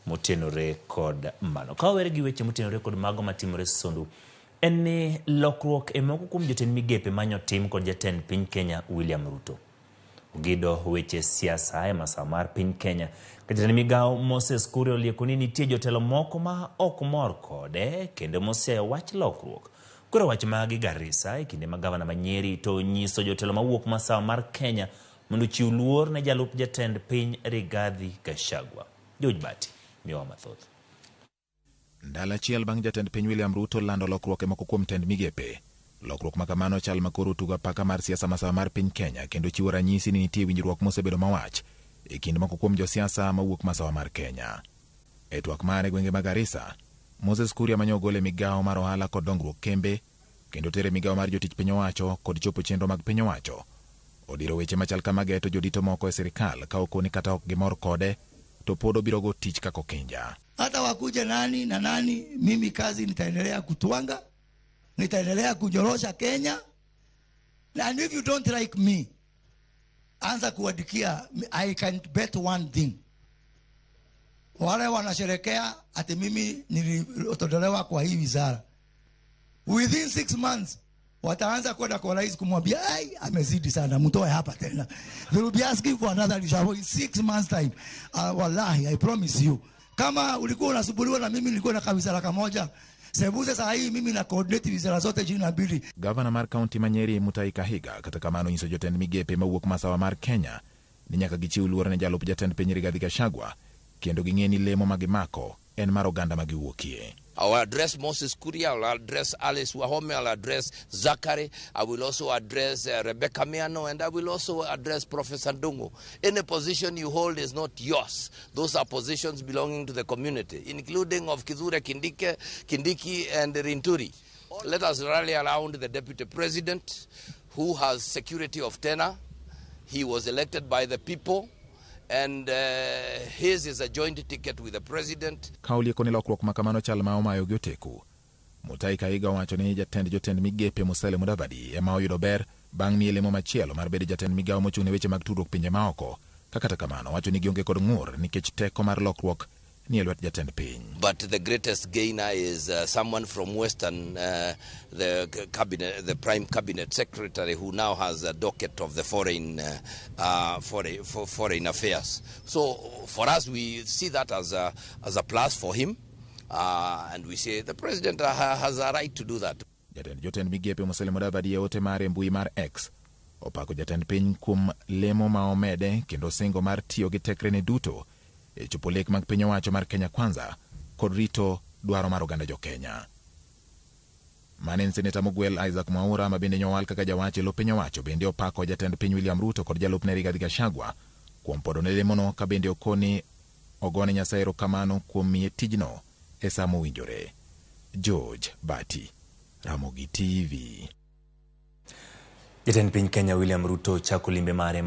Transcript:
motenore kod mano. Ka wawere gi weche motenore kod mago matimore Sondu, en ni lokruok e moko kuom jotend migepe manyo tim kod jatend piny Kenya William Ruto. Ogido weche siasa e masawa mar piny Kenya. Ka jatend migawo Moses Kuria olieko ni nitie jotelo moko ma ok mor kode kendo mosiayo wach lokruok. Koro wach magi Garissa e kinde ma gavana ma Nyeri to onyiso jotelo mawuok masawa mar Kenya mondo ochiw luor ne jalup jatend piny Rigathi Gachagua. George Bati miyowa mathoth. Ndalo achiel bang' jatend piny William Ruto lando lokruok e moko kuom tend migepe. Lokruok ma kamano chal ma koro tugo apaka mar siasa masawa mar piny Kenya kendo chiwo ranyisi ni nitie winjruok mosebedo mawach e kind moko kuom josiasa mawuok masawa mar Kenya. E twak mare e gwenge ma Garissa, Moses Kuria mane ogol e migawo mar ohala kod dongruok kembe kendo tere migawo mar jotich piny owacho kod chopo chenro mag piny owacho odiro weche machal kama geto jodito moko e sirikal ka okoni kata ok gimor kode to pod obiro go tich kaka okinja. Hata wakuje nani na nani, mimi kazi nitaendelea kutwanga, nitaendelea kunyorosha Kenya. And if you don't like me, anza kuandikia. I can bet one thing, wale wanasherekea ati mimi nilitolewa kwa hii wizara, within 6 months wataanza kwenda kwa rais kumwambia, "Ai, amezidi sana, mtoe hapa tena." They will be asking for another reshuffle in 6 months time. Wallahi, I promise you, kama ulikuwa unasumbuliwa na mimi nilikuwa na wizara kamoja, sembuse saa hii mimi na coordinate wizara zote 22. Gavana mar kaunti ma Nyeri Mutahi Kahiga kata kamano onyiso jotend migepe mawuok masawa mar Kenya ni nyaka gichiw luor ne jalup jatend piny Rigathi Gachagua kendo ging'e ni lemo ma gimako en mar oganda ma giwuokie. I will address Moses Kuria, I will address Alice Wahome, I will address Zachary, I will also address Rebecca Miano, and I will also address Professor Ndungu. Any position you hold is not yours. Those are positions belonging to the community, including of Kithure Kindiki and Linturi. Let us rally around the deputy president, who has security of tenure. He was elected by the people, and his is a joint ticket with the president. Ka olieko ni lokruok ma kamano chal ma omayo gi oteku. Mutahi Kahiga owacho ni jatend jotend migepe Musalia Mudavadi ema oyudo ber bang' miye lemo machielo mar bedo jatend migawo mochung' ne weche mag tudruok pinje maoko. Ka kata kamano owacho ni gionge kod ng'ur nikech teko mar lokruok ni e lwet jatend piny. But the greatest gainer is someone from Western, the cabinet, the prime cabinet secretary, who now has a docket of the foreign affairs. So for us, we see that as a plus for him, and we say the president has a right to do that. Jatend jotend migepe Musalia Mudavadi e ote mare e mbui mar X opako jatend piny kuom lemo ma omede kendo singo mar tiyo gi tekrene duto e chopo lek mag piny owacho mar Kenya Kwanza kod rito dwaro mar oganda jo-Kenya. Mane en seneta mogwel Isaac Mwaura ma bende nyowal kaka jawach e lo piny owacho bende opako jatend piny William Ruto kod jalupne Rigathi Gachagua kuom podo ne lemono ka bende okoni ogone Nyasaye erokamano kuom miye tijno e sa mowinjore. George Bati, Ramogi TV. Jatend piny Kenya William Ruto chako limbe mare ma